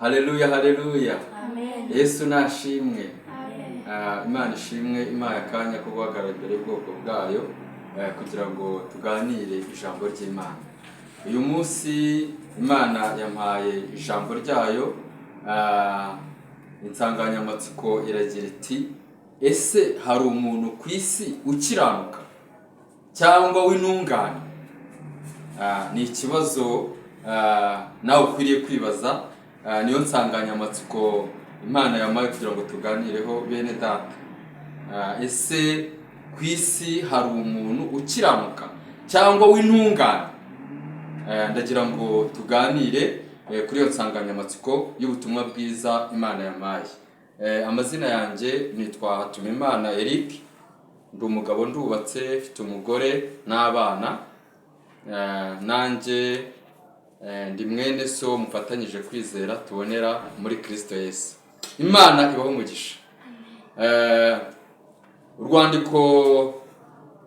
Haleluya, haleluya. Amen. Yesu nashimwe. Amen. Imana ishimwe impaye akanya ko guhagarara imbere y'ubwoko bwayo kugira ngo tuganire ijambo ry'Imana. Uyu munsi Imana yampaye ijambo ryayo, insanganyamatsiko iragira iti: ese hari umuntu ku isi ukiranuka cyangwa w'intungane? Ni ikibazo nawe ukwiriye kwibaza. Niyo nsanganyamatsiko Imana yampaye kugira ngo tuganireho, bene data. Ese ku isi hari umuntu ukiranuka cyangwa w'intungane? Ndagira ngo tuganire kuri iyo nsanganyamatsiko y'ubutumwa bwiza Imana yampaye. Amazina yanjye nitwa Hatumimana Eric, ndi umugabo, ndubatse, mfite umugore n'abana. Nanjye ndi mwene so mufatanyije kwizera tubonera muri Kristo Yesu. Imana ibahe umugisha. Urwandiko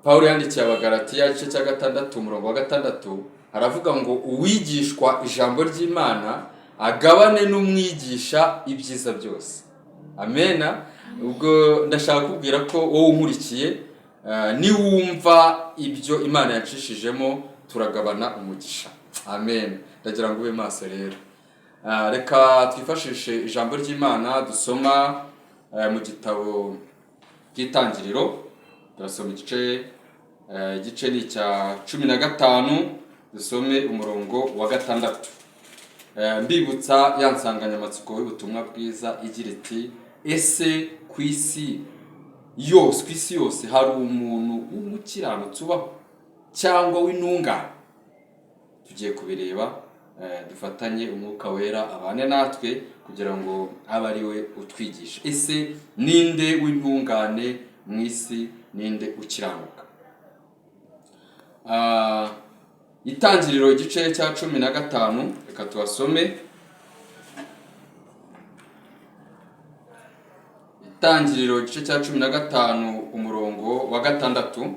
Pawulo yandikiye Abagalatiya, igice cya 6, umurongo wa 6, haravuga ngo: uwigishwa ijambo ry'Imana agabane n'umwigisha ibyiza byose. Amena. Ubwo ndashaka kubwira ko wowe unkurikiye, niwumva ibyo Imana yacishijemo, turagabana umugisha. Amen. Ndagira ngo ube maso rero. Reka twifashishe ijambo ry'Imana dusoma mu gitabo cy'Itangiriro. Turasoma igice ni icya 15, dusome umurongo wa 6. Mbibutsa ya nsanganyamatsiko y'ubutumwa bwiza igira iti: ese ku isi yose hari umuntu w'umukiranutsi ubaho cyangwa w'intungane? Tugiye kubireba, dufatanye Umwuka Wera abane natwe kugira ngo abe ari we utwigisha. Ese ninde w'intungane mu isi? Ninde ukiranuka? Itangiriro igice cya 15, reka tuhasome. Itangiriro igice cya 15, umurongo wa 6,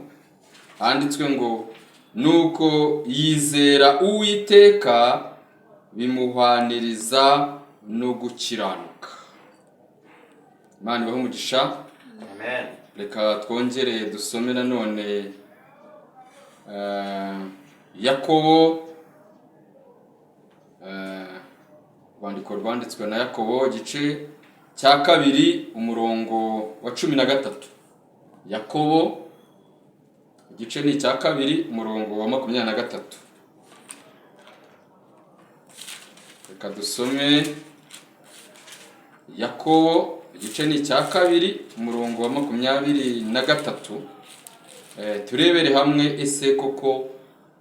handitswe ngo: nuko yizera Uwiteka, bimuhwaniriza no gukiranuka. Imana ibahe umugisha. Amen. Reka twongere dusome nanone Yakobo, urwandiko rwanditswe na Yakobo, igice cya 2, umurongo wa 13. Yakobo igice ni icya 2, umurongo wa 23. Reka dusome Yakobo igice ni icya 2, umurongo wa 23. Turebere hamwe ese koko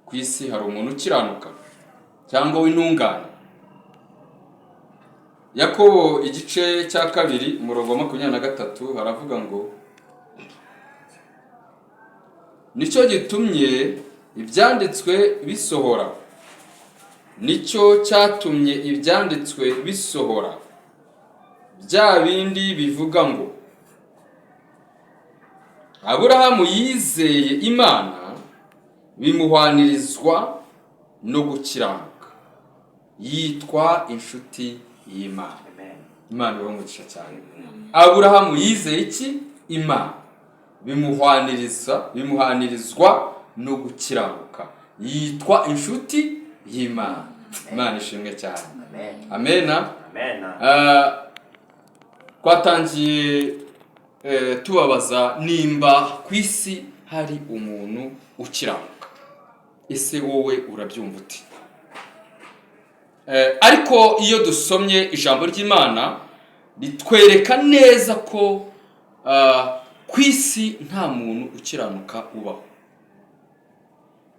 ku isi hari umuntu ukiranuka cyangwa w'intungane. Yakobo igice cya 2, umurongo wa 23, haravuga ngo: nicyo gitumye ibyanditswe bisohora, nicyo cyatumye ibyanditswe bisohora, bya bindi bivuga ngo: Aburahamu yizeye Imana, bimuhwanirizwa no gukiranuka, yitwa inshuti y'Imana. Amen. Imana ibahe umugisha cyane. Aburahamu yizeye iki? Imana, bimuhanirizwa no gukiranuka, yitwa inshuti y'Imana. Imana ishimwe cyane. Amen. Amena. Amen. Twatangiye tubabaza nimba ku isi hari umuntu ukiranuka. Ese wowe urabyumva ute? Ariko iyo dusomye ijambo ry'Imana ritwereka neza ko ku isi nta muntu ukiranuka ubaho,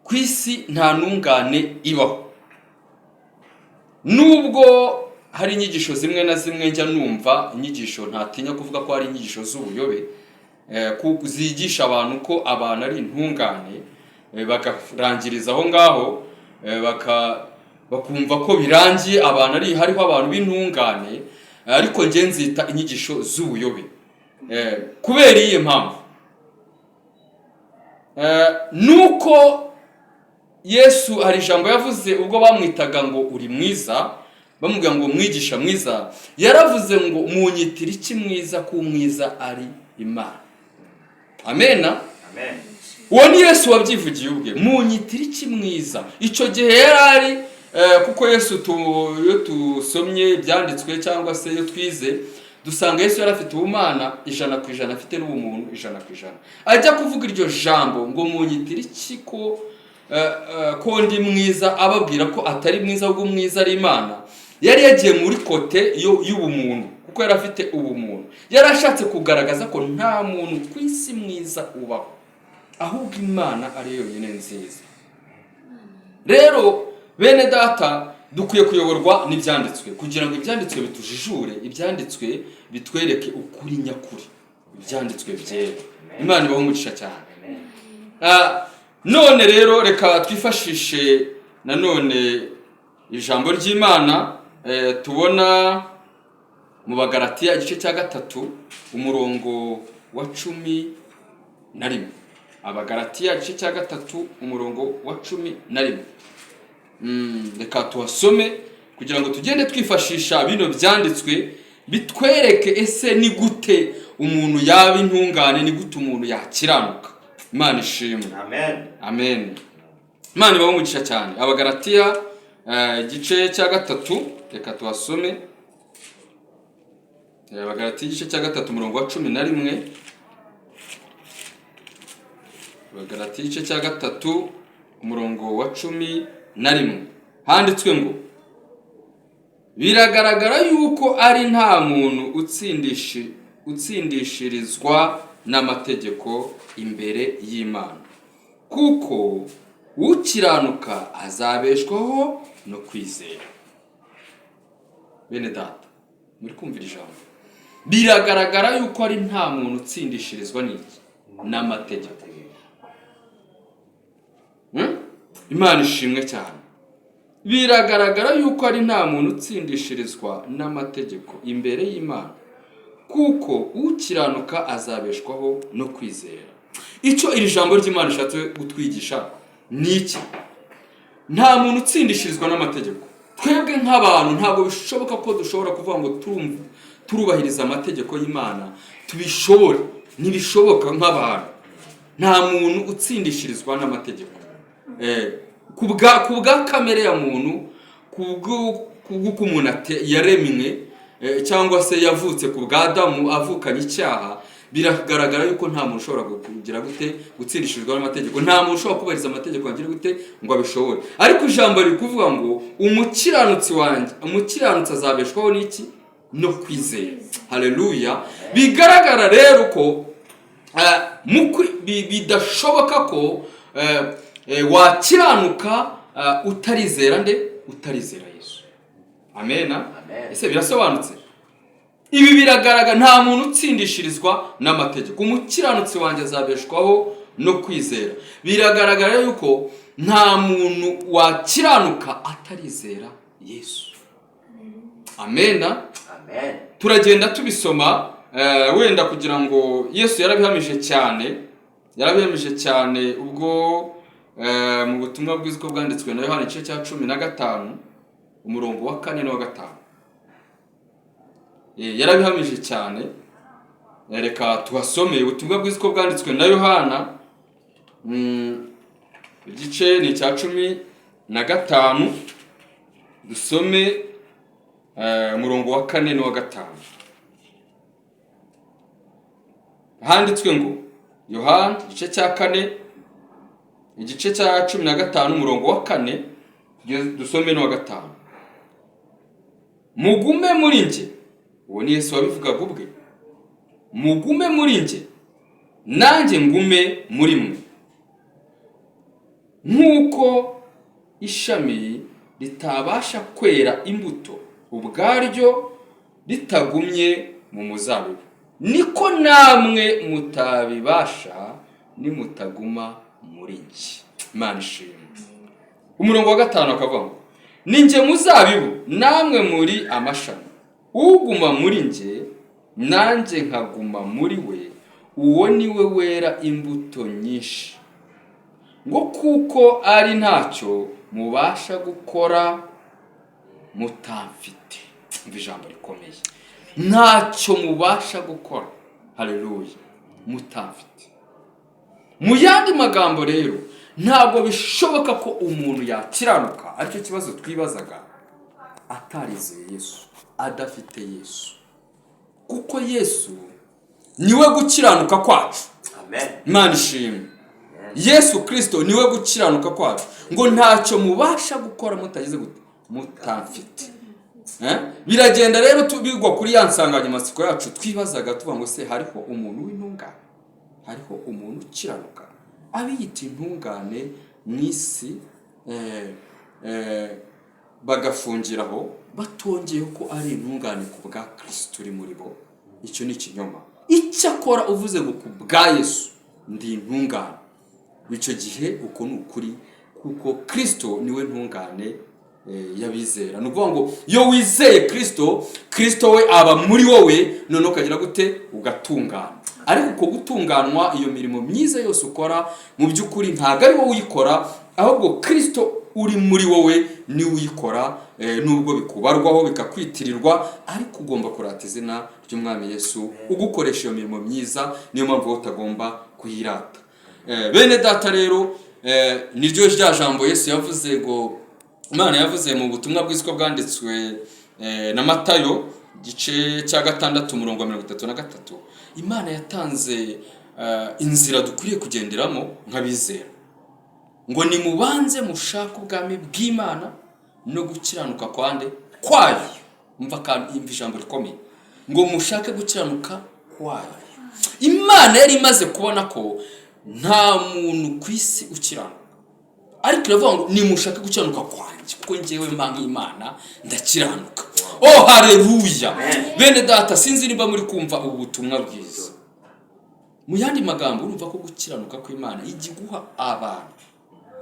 ku isi nta ntungane ibaho. Nubwo hari inyigisho zimwe na zimwe njya numva, inyigisho ntatinya kuvuga ko hari inyigisho z'ubuyobe, zigisha abantu ko abantu ari intungane, bakarangiriza aho ngaho, bakumva ko birangiye, abantu ari hariho abantu b'intungane, ariko njye nzita inyigisho z'ubuyobe. Kubera iyihe mpamvu? Nuko Yesu hari ijambo yavuze ubwo bamwitaga ngo uri mwiza, Bamubwira ngo mwigisha mwiza, yaravuze ngo munyitira iki mwiza, ko umwiza ari Imana. Amena. Amen. Uwo ni Yesu wabyivugiye ubwe, munyitira iki mwiza. Icyo gihe yari ari kuko Yesu iyo tusomye ibyanditswe cyangwa se iyo twize, dusanga Yesu yari afite ubumana 100%, afite n'ubumuntu 100%. Ajya kuvuga iryo jambo ngo munyitira iki ko ndi mwiza, ababwira ko atari mwiza ahubwo umwiza ari Imana, yari yagiye muri côté y'ubumuntu, kuko yari afite ubumuntu. Yari ashatse kugaragaza ko nta muntu ku isi mwiza ubaho, ahubwo Imana ari yo yonyine nziza. Rero bene data, dukwiye kuyoborwa n'ibyanditswe kugira ngo ibyanditswe bitujijure, ibyanditswe bitwereke ukuri nyakuri, ibyanditswe byera. Imana ibahe umugisha cyane. Amen. None rero reka twifashishe nanone ijambo ry'Imana tubona mu Bagaratiya igice cya 3, umurongo wa 11. Abagaratiya igice cya 3, umurongo wa 11. Reka tuhasome kugira ngo tugende twifashisha bino byanditswe bitwereke ese ni gute umuntu yaba intungane, ni gute umuntu yakiranuka. Imana ishimwe. Amen. Amen. Imana ibahe umugisha cyane. Abagaratiya igice cya 3, reka tuhasome. Abagaratiya igice cya 3, umurongo wa 11. Abagaratiya igice cya 3, umurongo wa 11, handitswe ngo biragaragara yuko ari nta muntu utsindishirizwa n'amategeko imbere y'Imana, kuko ukiranuka azabeshwaho no kwizera. Bene data, muri kumvira ijambo, biragaragara yuko ari nta muntu utsindishirizwa n'iki? N'amategeko. Imana ishimwe cyane. Biragaragara yuko ari nta muntu utsindishirizwa n'amategeko imbere y'Imana, kuko ukiranuka azabeshwaho no kwizera. Icyo iri jambo ry'Imana rishatse kutwigisha ni iki? Nta muntu utsindishirizwa n'amategeko. Twebwe nk'abantu ntabwo bishoboka ko dushobora kuvuga ngo turubahiriza amategeko y'Imana tubishobore. Ntibishoboka nk'abantu. Nta muntu utsindishirizwa n'amategeko. Ku bwa kamere ya muntu, ku bw'uko umuntu yaremwe cyangwa se yavutse ku bwa Adamu avukanye icyaha, biragaragara yuko nta muntu ushobora kugira gute gutsindishirizwa n'amategeko. Nta muntu ushobora kubahiriza amategeko agira gute ngo abishobore. Ariko ijambo riri kuvuga ngo umukiranutsi wanjye, umukiranutsi azabeshwaho n'iki? No kwizera. Haleluya. Bigaragara rero ko bidashoboka ko wakiranuka utarizera nde? Utarizera Yesu. Amena. Amen. Ese birasobanutse? Ibi biragaragara, nta muntu utsindishirizwa n'amategeko, umukiranutsi wanjye azabeshwaho no kwizera. Biragaragara yuko nta muntu wakiranuka atarizera Yesu. Amena. Amen. Turagenda tubisoma wenda kugira ngo Yesu yarabihamije cyane, yarabihamije cyane ubwo mu butumwa bwiza uko bwanditswe na Yohana igice cya 15, umurongo wa 4 n'uwa 5. Yarabihamije cyane. Reka tuhasome ubutumwa bwiza uko bwanditswe na Yohana, igice ni icya 15, dusome umurongo wa 4 n'uwa 5. Handitswe ngo Yohana igice cya 4, igice cya 15, umurongo wa 4, dusome n'uwa 5. Mugume muri njye, uwo ni Yesu wabivugaga ubwe, mugume muri njye nanjye ngume muri mwe, nk'uko ishami ritabasha kwera imbuto ubwaryo ritagumye mu muzabibu, niko namwe mutabibasha nimutaguma muri njye. Imana ishimwe. Umurongo wa 5 akavuga ngo ni njye muzabibu namwe muri amashami, uguma muri njye nanjye nkaguma muri we, uwo ni we wera imbuto nyinshi, ngo kuko ari ntacyo mubasha gukora Mutamfite. Umva ijambo rikomeye: ntacyo mubasha gukora, haleluya, mutamfite. Mu yandi magambo rero, ntabwo bishoboka ko umuntu yakiranuka, aricyo kibazo twibazaga, atarizeye Yesu, adafite Yesu, kuko Yesu niwe gukiranuka kwacu. Amen. Imana ishimwe. Yesu Kirisito niwe gukiranuka kwacu. Ngo ntacyo mubasha gukora mutagize gute? Mutamfite. Eh? Biragenda rero bigwa kuri ya nsanganyamatsiko yacu twibazaga, tuvuga ngo: se hariho umuntu w'intungane? Hariho umuntu ukiranuka? Abiyita intungane mu isi bagafungiraho batongeyeho ko ari intungane ku bwa Kirisito uri muri bo, icyo ni ikinyoma. Icyakora uvuze ngo: "Ku bwa Yesu ndi intungane", icyo gihe uko ni ukuri, kuko Kirisito niwe ntungane y'abizera. Ni ukuvuga ngo iyo wizeye Kirisito, Kirisito we aba muri wowe, noneho ukagira gute? Ugatungana. Ariko uko gutunganwa, iyo mirimo myiza yose ukora, mu by'ukuri ntabwo ari wowe uyikora, ahubwo Kirisito uri muri wowe niwe uyikora. Nubwo bikubarwaho, bikakwitirirwa, ariko ugomba kurata izina ry'Umwami Yesu ugukoresha iyo mirimo myiza. Niyo mpamvu wowe utagomba kuyirata. Bene data rero, niryo rya jambo Yesu yavuze ngo Imana yavuze mu butumwa bwiza uko bwanditswe na Matayo, igice cya 6, umurongo wa 33. Imana yatanze inzira dukwiriye kugenderamo nk'abizera, ngo: "Nimubanze mushake ubwami bw'Imana no gukiranuka kwande? Kwayo." Umva kandi, umva ijambo rikomeye ngo: "Mushake gukiranuka kwayo." Imana yari imaze kubona ko nta muntu ku isi ukiranuka, ariko iravuga ngo: "Nimushake gukiranuka kwanjye, kuko njyewe mba nk'Imana ndakiranuka." Oh, haleluya! Bene data, sinzi niba muri kumva ubu butumwa bwiza. Mu yandi magambo, urumva ko gukiranuka kw'Imana ijya iguha abantu,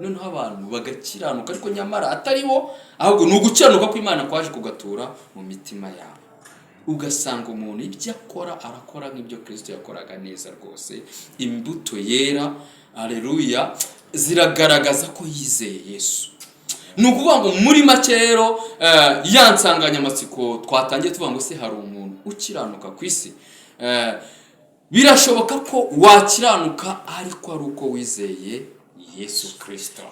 noneho abantu bagakiranuka, ariko nyamara atari bo, ahubwo ni ugukiranuka kw'Imana kwaje kugatura mu mitima yabo, ugasanga umuntu ibyo akora, arakora nk'ibyo Kirisito yakoraga neza rwose. Imbuto yera, aleluya, ziragaragaza ko yizeye Yesu. Ni ukuvuga ngo muri make rero, ya nsanganyamatsiko twatangiye tuvuga ngo: se hari umuntu ukiranuka ku isi? Birashoboka ko wakiranuka, ariko ari uko wizeye Yesu Kirisito.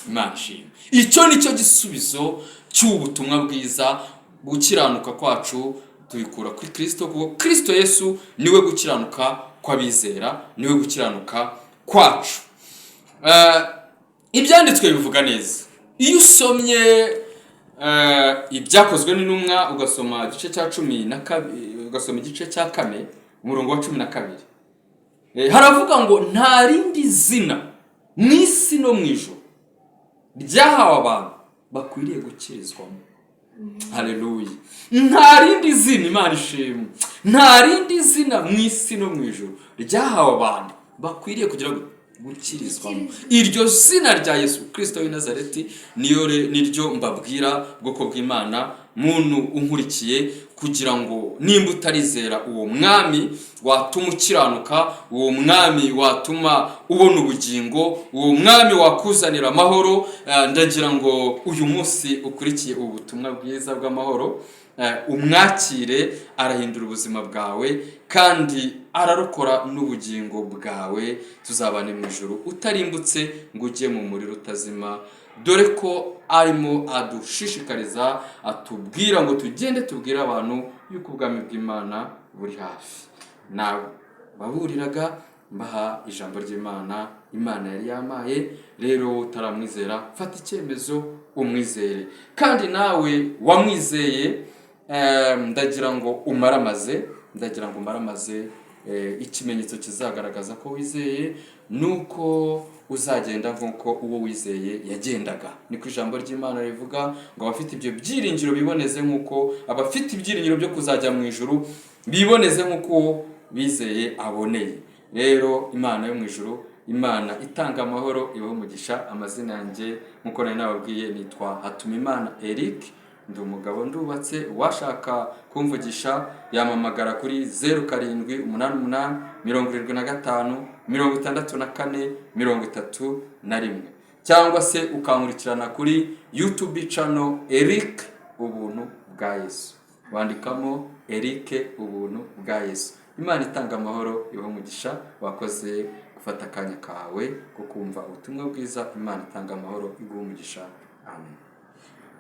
Imana ishimwe. Icyo ni cyo gisubizo cy'ubutumwa bwiza. Gukiranuka kwacu tubikura kuri Kirisito, kuko Kirisito Yesu niwe gukiranuka kw'abizera, niwe gukiranuka kwacu. Ibyanditswe bivuga neza. Iyo usomye Ibyakozwe n'Intumwa, ugasoma igice cya 12, ugasoma igice cya 4, umurongo wa 12, haravuga ngo: "Nta rindi zina mu isi no mu ijuru ryahawe abantu bakwiriye gukirizwamo." Haleluya! Nta rindi zina, Imana ishimwe, nta rindi zina mu isi no mu ijuru ryahawe abantu bakwiriye kugira ngo gukirizwamo. Iryo zina rya Yesu Kirisito w'i Nazareti niyo niryo mbabwira, bwoko bw'Imana, muntu unkurikiye, kugira ngo nimba utarizera uwo mwami watuma ukiranuka, uwo mwami watuma ubona ubugingo, uwo mwami wakuzanira amahoro, ndagira ngo uyu munsi ukurikiye ubu butumwa bwiza bw'amahoro, umwakire. Arahindura ubuzima bwawe kandi ararokora n'ubugingo bwawe, tuzabane mu ijuru utarimbutse ngo ujye mu muriro utazima, dore ko arimo adushishikariza, atubwira ngo tugende tubwire abantu yuko ubwami bw'Imana buri hafi. Nababuriraga, mbaha ijambo ry'Imana Imana yari yamaye. Rero utaramwizera, fata icyemezo umwizere. Kandi nawe wamwizeye, ndagira ngo umaramaze, ndagira ngo umaramaze. Ikimenyetso kizagaragaza ko wizeye ni uko uzagenda nk'uko uwo wizeye yagendaga. Niko ijambo ry'Imana rivuga ngo: "Abafite ibyo byiringiro biboneze nk'uko abafite ibyiringiro byo kuzajya mu ijuru biboneze nk'uko uwo bizeye aboneye." Rero Imana yo mu ijuru, Imana itanga amahoro, ibahe umugisha. Amazina yanjye, nk'uko nari nababwiye, nitwa Hatumimana Eric, ndi umugabo, ndubatse. Uwashaka kumvugisha yampamagara kuri 0788 75 64 31, cyangwa se ukankurikirana kuri YouTube channel Eric. Ubuntu bwa Yesu. Wandikamo Eric Ubuntu bwa Yesu. Imana itanga amahoro ibahe umugisha. Wakoze gufata akanya kawe ko kumva ubutumwa bwiza. Imana itanga amahoro iguhe umugisha. Amen.